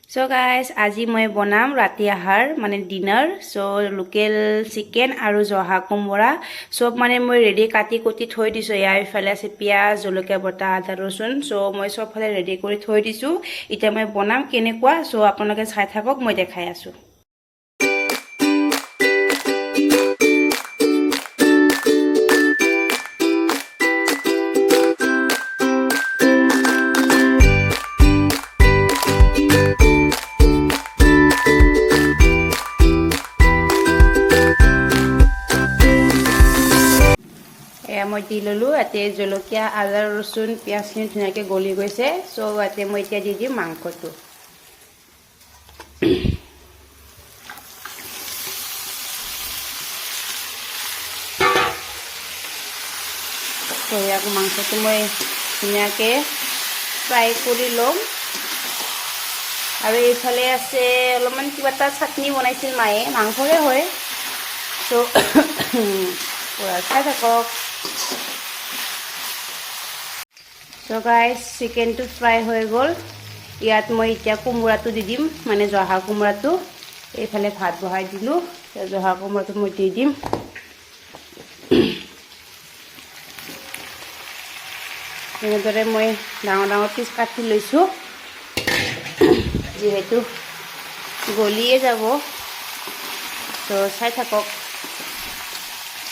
চ' guys, আজি মই বনাম ৰাতি আহাৰ, মানে ডিনাৰ। চ' লোকেল চিকেন আৰু জহা কোমোৰা চব মানে মই ৰেডি কাটি কুটি থৈ দিছোঁ। ইয়াৰ ইফালে আছে পিঁয়াজ, জলকীয়া বটা, আদা, ৰচুন। চ' মই চবফালে ৰেডি কৰি থৈ দিছোঁ। এতিয়া মই বনাম কেনেকুৱা, চ' আপোনালোকে চাই থাকক, মই দেখাই আছোঁ। এয়া মই দি ল'লোঁ। ইয়াতে জলকীয়া, আদা, ৰচুন, পিঁয়াজখিনি ধুনীয়াকৈ গলি গৈছে। চ' ইয়াতে মই এতিয়া দি দিম মাংসটো। ত' ইয়াক মাংসটো মই ধুনীয়াকৈ ফ্ৰাই কৰি ল'ম। আৰু এইফালে আছে অলপমান কিবা এটা চাটনি বনাইছিল মায়ে, মাংসৰে হয়। চ' চাই থাকক। চ' গাইজ, চিকেনটো ফ্ৰাই হৈ গ'ল। ইয়াত মই এতিয়া কোমোৰাটো দি দিম, মানে জহা কোমোৰাটো। এইফালে ভাত বহাই দিলোঁ। জহা কোমোৰাটো মই দি দিম। এনেদৰে মই ডাঙৰ ডাঙৰ পিচ কাটি লৈছোঁ, যিহেতু গলিয়ে যাব। ত' চাই থাকক।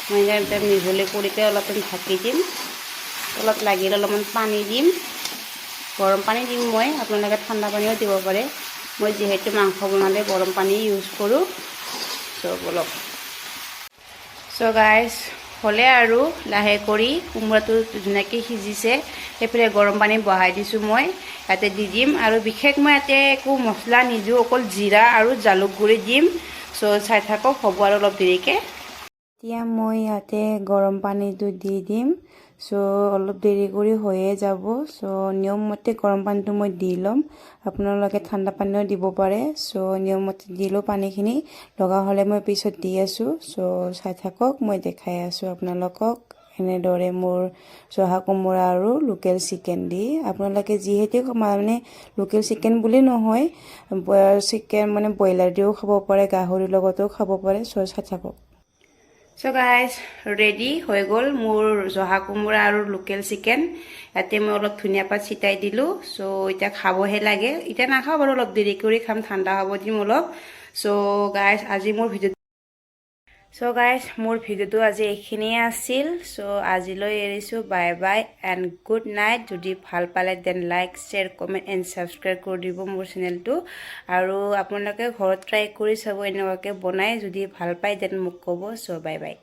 মই এতিয়া মিহলি কৰিকে অলপ ঢাকি দিম। অলপ লাগিলে অলপমান পানী দিম। গৰম পানী দিম মই, আপোনালোকে ঠাণ্ডা পানীও দিব পাৰে। মই যিহেতু মাংস বনালে গৰম পানী ইউজ কৰোঁ। চ' বলক। চ' গাইজ, হ'লে আৰু লাহে কৰি কোমোৰাটো ধুনীয়াকৈ সিজিছে। সেইফালে গৰম পানী বহাই দিছোঁ, মই ইয়াতে দি দিম। আৰু বিশেষ মই ইয়াতে একো মছলা নিদিওঁ, অকল জিৰা আৰু জালুক গুড়ি দিম। চ' চাই থাকক, হ'ব আৰু অলপ দেৰিকৈ। এতিয়া মই ইয়াতে গৰম পানীটো দি দিম। চ' অলপ দেৰি কৰি হৈয়ে যাব। চ' নিয়মমতে গৰম পানীটো মই দি ল'ম। আপোনালোকে ঠাণ্ডা পানীও দিব পাৰে। চ' নিয়মমতে দিলোঁ পানীখিনি। লগা হ'লে মই পিছত দি আছোঁ। চ' চাই থাকক, মই দেখাই আছোঁ আপোনালোকক এনেদৰে মোৰ জহা কোমোৰা আৰু লোকেল চিকেন দি। আপোনালোকে যিহেতু মানে লোকেল চিকেন বুলি নহয়, চিকেন মানে ব্ৰইলাৰ দিও খাব পাৰে, গাহৰিৰ লগতো খাব পাৰে। চ' চাই থাকক। চ' গাইজ, ৰেডি হৈ গ'ল মোৰ জহা কোমোৰা আৰু লোকেল চিকেন। ইয়াতে মই অলপ ধনিয়া পাত ছিটাই দিলোঁ। চ' এতিয়া খাবহে লাগে। এতিয়া নাখাওঁ বাৰু, অলপ দেৰি কৰি খাম, ঠাণ্ডা হ'ব দিম অলপ। চ' গাইজ, মোৰ ভিডিঅ'টো আজি এইখিনিয়ে আছিল। চ' আজিলৈ এৰিছোঁ। Bye bye and good night. যদি ভাল পালে, then like, share, comment and subscribe কৰি দিব মোৰ চেনেলটো। আৰু আপোনালোকে ঘৰত ট্ৰাই কৰি চাব এনেকুৱাকৈ বনাই। যদি ভাল পায়, then মোক ক'ব। চ' বাই বাই।